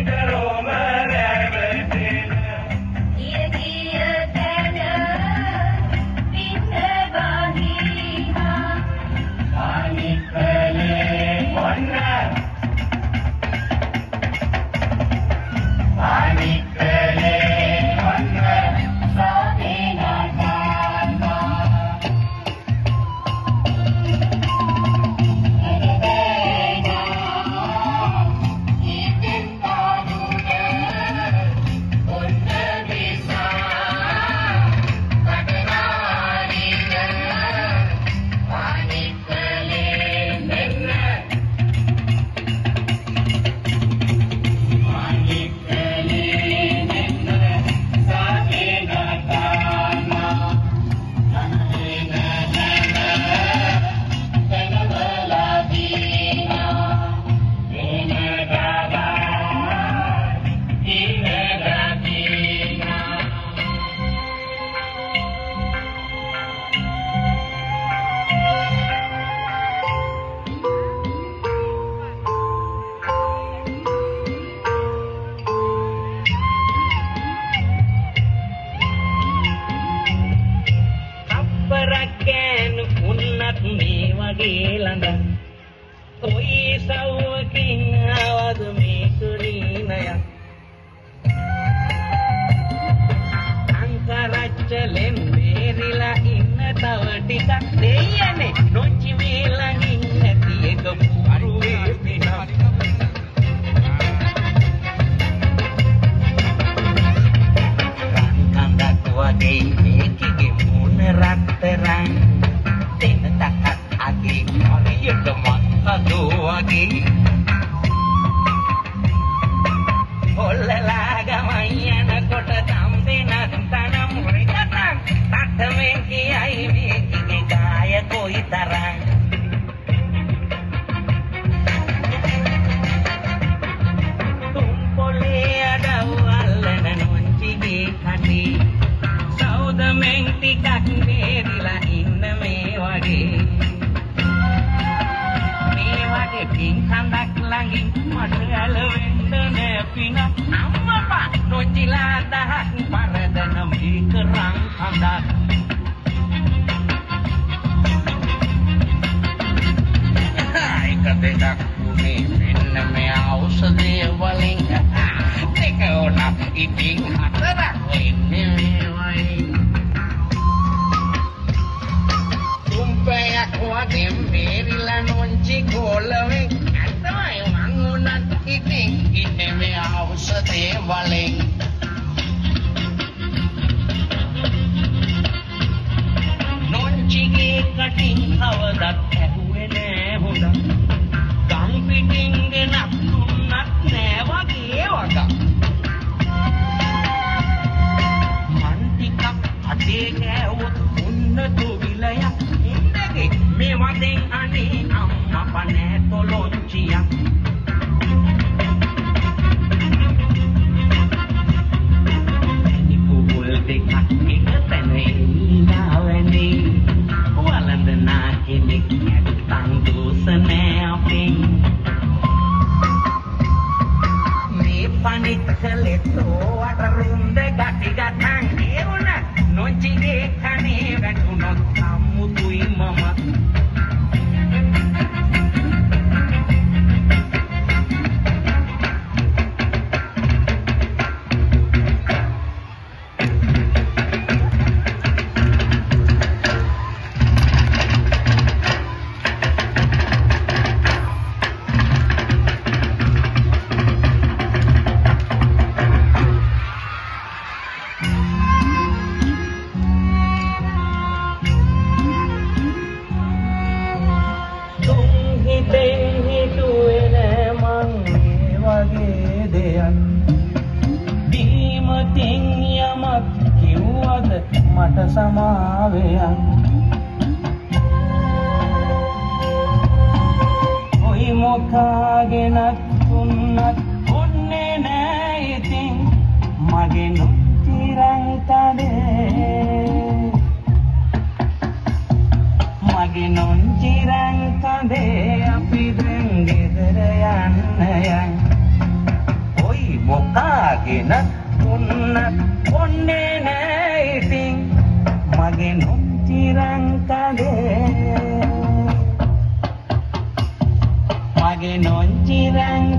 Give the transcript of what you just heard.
නිතරම රැවටෙන ගිය ගිය තැන පින්න බහිනා පානිකලේ ඔන්න පානිකලේ ඔන්න සාදේ නටනා කප්පරක් කෑනු උන්නත් මේ වගේ ළඟ කොයි සව්වකින් ආවද මේ කුරීනයක් අංකරච්චලෙන් බේරිලා ඉන්න තව ටිකක් දෙයියනේ නොච්චි මේ ළඟින් නැති එක පුරුවේ පිනක් රන් කඳක් වගේ මේකගේ මූණ රත්තරන් දෙන තකක් අගේ හරියට මත්තදෝ වගේ හොල්ලලා ගමන් යනකොට තම්බෙනක් තනම් රෙකටන් තටමෙන් කියයි මේකගේ ගාය කොයි තරම් තුන් පොලේ අඩව් අල්ලන නොංචිගේ කටේ සෞදමෙන් ටිකක් බේරිලා ඉන්න මේ වගේ මේ වගේ පින් කඳක් ළඟින් මට ඇලවෙන්න නෑ පිනක් අම්මපා නොචිලා දහක් පරදන මේක රන් කඳක් එක දෙකක් උනේ මෙන්න මේ ඖෂධය වලින් දෙක වුණා ඉතින් හතරක් වෙන්නේ මේ වයින් තුන් පැයක් වගේ බේරිලා නොංචි කොළවෙන් ඇත්තමයි මං උනත් ඉතින් ඉන්නේ මේ ඖෂධය වලින් නොංචිගේ කටින් කවදත් ඇහුවේ නෑ හොඳ ගම් පිටින් ගෙනත් දුන්නත් නෑ වගේ වග මන් ටිකක් අතේ කෑවොත් ඔන්න තොවිලයක් එන්නගේ මේ වදෙන් අනේ අම්මපා නෑ තොලොංචියක් මැණි පුහුල් දෙකක් එක තැන එල්ලලා වැඳේ වළඳනා කෙනෙක් නැත්තං දෝෂ නෑ අපෙන් මේ පනික්කලෙත් ඕවට රුන්ද ගටි ගතන් ඒ වුණත් නොංචිගේ කනේ වැටුණොත් අමුතුයි මමත් තුන් හිතෙන් හිතුවේ නෑ මං මේ වගේ දෙයක් දීමතින් යමක් කිව්වද මට සමාවයක් ඔයි මොකාගෙනත් දුන්නත් ඔන්නේ නෑ ඉතින් මගේ නොචිරන් කඩේ මගේ නොංචිරන් කඳේ අපි දැන් ගෙදර යන්න යන් ඔයි ගෙන දුන්නත් බොන්නේ නෑ ඉතින් මගේ නොංචි රං කඳේ. මගේ නොංචි රං